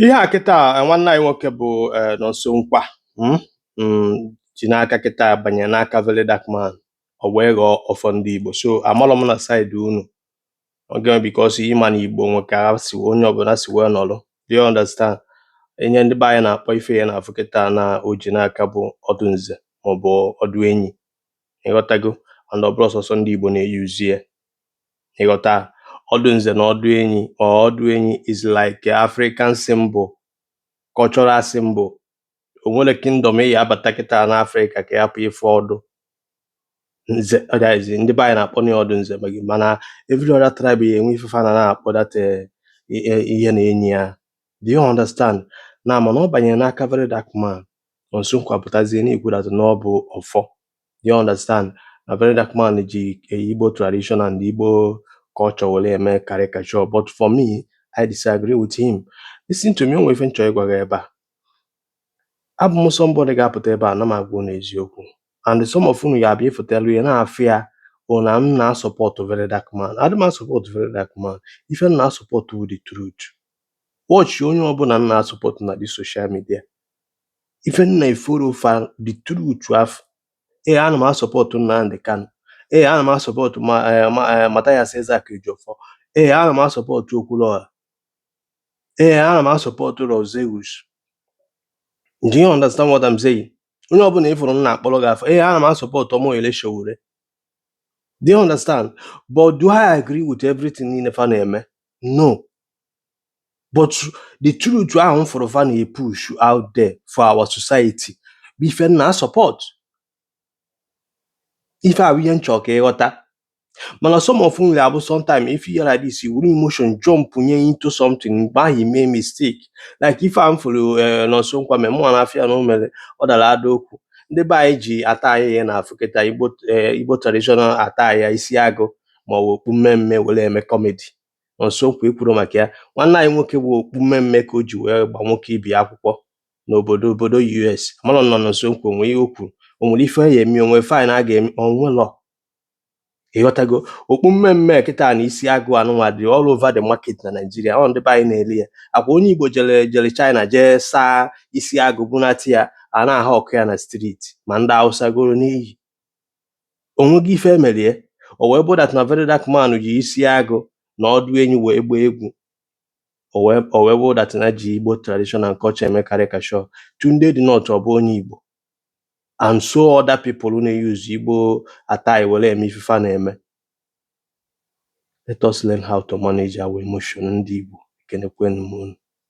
Ihe a kịta, nwanne anyị nwoke bụ Nonso Nkwa ji n'aka kịta banye n'aka Very Dark Man, o wee ghọọ ọfọ ndị Igbo. So amalọ m na side unu oge, because ịma na Igbo nwe ka ha si, onye ọbụla si wee nọrọ. Do you understand? Ihe ndị be anyị na-akpọ ife ya na-afụ kịta na o ji n'aka bụ ọdụ nze maọbụ ọdụ enyi, ịghọtago? And ọ bụrụ sọsọ ndị Igbo na-eyuzi ya, ịghọta? Ọdụ nze na ọdụ enyi or ọdụ enyi is like a African symbol, cultural symbol. O nwere kingdom ị ya abata kịta n'Africa ka ị hapụ ịfụ ọdụ nze. That is, ndị be anyị na-akpọ ya ọdụ nze, mana every other tribe ya enwe ife fa na na-akpọ that ihe na enyi ya. Do you understand? Na mana ọ banyere n'aka Very Dark Man, Nonso Nkwa pụtazie na-ekwu that na ọ bụ ọfọ. Do you understand? Na Very Dark Man ji Igbo tradition and Igbo culture were eme caricature. But for me, I disagree with him. Listen to me, o nwere ife m chọrọ ịgwa gị ebe a. Abụ m somebody ga-apụta ebe a na m agwa unu eziokwu, and some of unu ga-abịa ịfụtalụ ya na-afụ ya bụ na m na-asupport Very Dark Man. Adị m asupport Very Dark Man. Ife m na-asupport bụ the truth. Watch onye ọbụla m na-asupport na this social media, ife m na-efollow fa, the truth afụ. Ee, ana m asupport Nnamdi Kanu. Ee, ana m asupport Mathias Ezeaku Ejiofor. Ee, ana m asupport Okwuluora. Ee, ana m asupport Roseus. Do you understand what I'm saying? Onye ọbụla ị fụrụ m na-akpọrọ gị afọ, ee, ana m asupport Omoyele Sowore. Do you understand? But do I agree with everything niile fa na-eme? No. But the truth ahụ m fụrụ fa na-epush out there for our society bụ ife m na-asupport. Ife a bụ ihe m chọrọ ka ịghọta. Mana some of unu ga-abụ sometime if you like this, you were emotion jump nye into something, mgbe ahụ ime mistake. Like ife a m fụrụ Nonso Nkwa mere, mụnwa na-afịa na o mere, ọ dara ada okwu. Ndị be anyị ji ata anyị ihe na-afụ kịta Igbo, Igbo traditional ata ya isi agụ maọbụ okpu mmemme were eme comedy. Nonso Nkwa ekwuro maka ya. Nwanne anyị nwoke bụ okpu mmemme ka o ji wee gba nwoke ibi akwụkwọ n'obodo obodo US. Amarọ m na Nonso Nkwa onwe ihe o kwuru, o nwere ife ya eme, o nwere fine a ga-eme onwelọ, ịghọtago? Okpu mmemme kịta na isi agụ anụnwa dị all over the market na Nigeria. Ọ ndị be anyị na-eli ya akwa. Onye Igbo jere China jee saa isi agụ bunata ya, a na-aha ọkụ ya na street, ma ndị Hausa goro n'iyi onwego ife emerie. O wee bụ that na Very Dark Man ji isi agụ na ọdụ enyi wee gbaa egwu, o wee bụ that na ji Igbo tradition and culture eme caricature. Tunde the North, ọ bụ onye Igbo, and so other people na-use Igbo attire were eme ife fa na-eme. Let us learn how to manage our emotion. Ndị Igbo, ekenekwenu m unu.